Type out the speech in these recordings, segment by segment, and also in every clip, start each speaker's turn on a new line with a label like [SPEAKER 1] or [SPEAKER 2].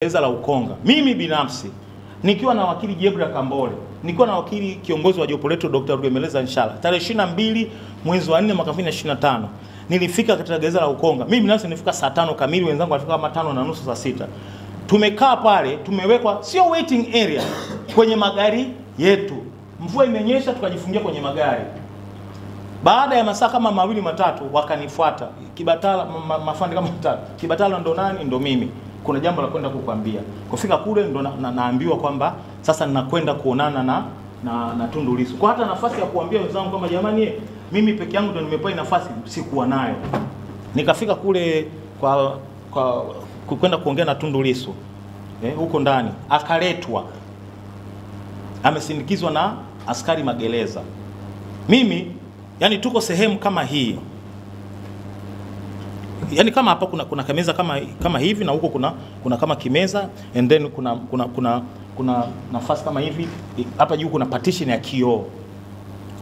[SPEAKER 1] Gereza la Ukonga. Mimi binafsi nikiwa na wakili Jebra Kambole, nikiwa na wakili kiongozi wa jopo letu Dr. Rugemeleza Nshala, tarehe 22 mwezi wa 4 mwaka 2025 nilifika katika gereza la Ukonga. Mimi binafsi nilifika saa 5 kamili, wenzangu walifika kama 5:30 saa 6. Tumekaa pale, tumewekwa sio waiting area, kwenye magari yetu. Mvua imenyesha, tukajifungia kwenye magari. Baada ya masaa kama mawili matatu wakanifuata. Kibatala mafandi kama matatu. Kibatala ndo nani? Ndo mimi. Kuna jambo la kwenda kukwambia. Kufika kule ndo naambiwa kwamba sasa ninakwenda kuonana na Tundu Lissu. Kwa hata nafasi ya kuambia wenzangu kwamba jamani, mimi peke yangu ndo nimepewa nafasi, sikuwa nayo. Nikafika kule kwa kwenda kuongea na Tundu Lissu. Huko ndani akaletwa. Amesindikizwa na askari magereza. Mimi yani tuko sehemu kama hii. Yani kama hapa kuna kameza kama hivi, na huko kuna kama kimeza, and then kuna nafasi kama hivi. Hapa juu kuna partition ya kioo.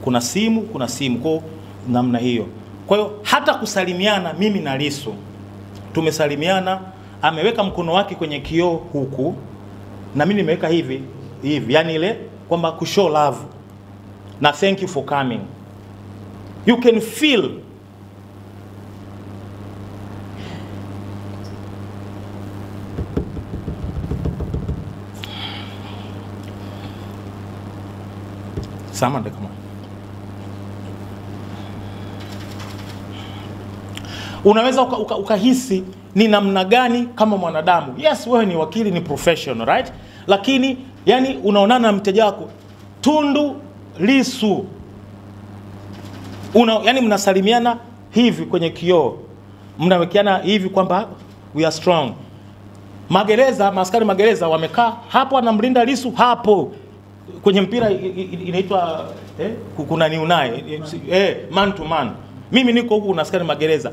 [SPEAKER 1] Kuna simu kwa namna hiyo. Kwa hiyo hata kusalimiana mimi na Lissu tumesalimiana, ameweka mkono wake kwenye kioo huku na mimi nimeweka hivi hivi, yani ile kwamba ku show love na thank you for coming. You can feel Samande kama. Unaweza ukahisi ni namna gani kama mwanadamu. Yes, wewe ni wakili, ni professional, right? Lakini yani unaonana na mteja wako Tundu Lissu. Yani mnasalimiana hivi kwenye kioo. Mnawekeana hivi kwamba we are strong. Magereza, maaskari magereza wamekaa hapo, anamlinda Lissu hapo. Kwenye mpira inaitwa kuna ni unaye man to man. Mimi niko huku na askari magereza.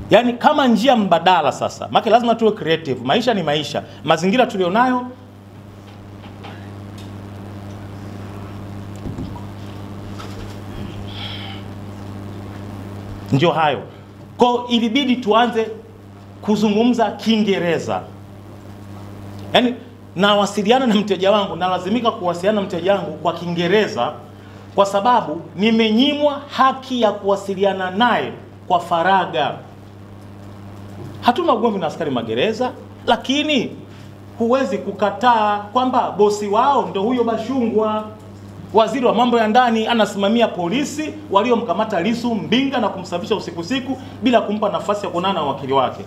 [SPEAKER 1] Yani kama njia mbadala sasa. Maana lazima tuwe creative. Maisha ni maisha. Mazingira tulionayo ndio hayo. Kwa ilibidi tuanze kuzungumza Kiingereza. Yani nawasiliana na mteja wangu, nalazimika kuwasiliana na mteja wangu kwa Kiingereza kwa sababu nimenyimwa haki ya kuwasiliana naye kwa faragha. Hatuna ugomvi na askari magereza, lakini huwezi kukataa kwamba bosi wao ndio huyo Bashungwa. Waziri wa mambo ya ndani anasimamia polisi waliomkamata Lissu Mbinga na kumsafisha usiku siku bila kumpa nafasi ya kuonana na wakili wake.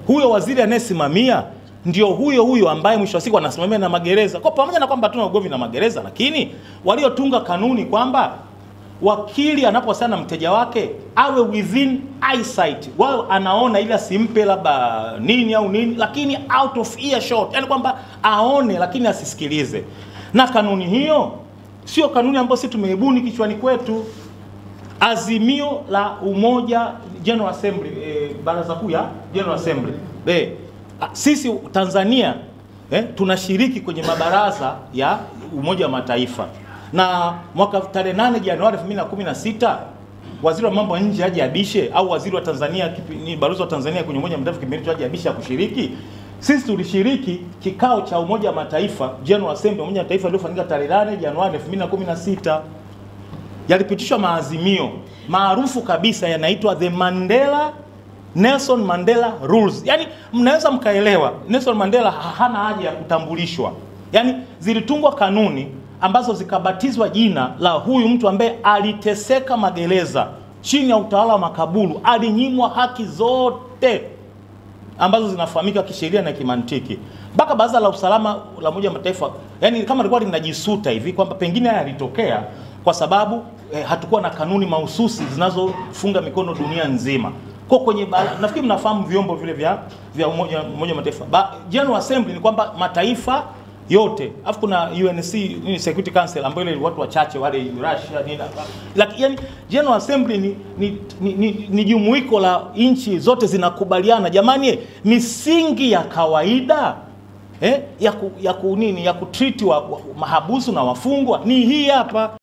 [SPEAKER 1] Huyo waziri anayesimamia ndio huyo huyo ambaye mwisho wa siku anasimamia na magereza. Kwa pamoja na kwamba hatuna ugomvi na magereza, lakini waliotunga kanuni kwamba wakili anapowasiliana na mteja wake awe within eyesight, wao anaona ili asimpe labda nini au nini, lakini out of earshot, yani kwamba aone lakini asisikilize. Na kanuni hiyo sio kanuni ambayo sisi tumeibuni kichwani kwetu. Azimio la Umoja General Assembly, baraza kuu ya General Assembly. Sisi Tanzania tunashiriki kwenye mabaraza ya Umoja wa Mataifa. Na mwaka tarehe 8 Januari 2016 waziri wa mambo ya nje aje abishe, au waziri wa Tanzania ni balozi wa Tanzania kwenye Umoja wa Mataifa kipindi aje abishe kushiriki. Sisi tulishiriki kikao cha Umoja wa Mataifa General Assembly Umoja wa Mataifa iliyofanyika tarehe 8 Januari 2016. Yalipitishwa maazimio maarufu kabisa yanaitwa the Mandela Nelson Mandela Rules. Yani mnaweza mkaelewa Nelson Mandela hana haja ya kutambulishwa. Yani zilitungwa kanuni ambazo zikabatizwa jina la huyu mtu ambaye aliteseka magereza chini ya utawala wa makaburu, alinyimwa haki zote ambazo zinafahamika kisheria na kimantiki. Mpaka Baraza la Usalama la Umoja wa Mataifa yani kama lilikuwa linajisuta hivi kwamba pengine haya yalitokea kwa sababu hatukuwa na kanuni mahususi zinazofunga mikono dunia nzima. Kwa kwenye nafikiri mnafahamu vyombo vile vya Umoja wa Mataifa. General Assembly ni kwamba mataifa yote. Alafu kuna UNC ni Security Council ambayo ile watu wachache wale Russia nini. Lakini yani General Assembly ni jumuiko la nchi zote zinakubaliana, jamani, misingi ya kawaida ya ku treat wa mahabusu na wafungwa ni hii hapa.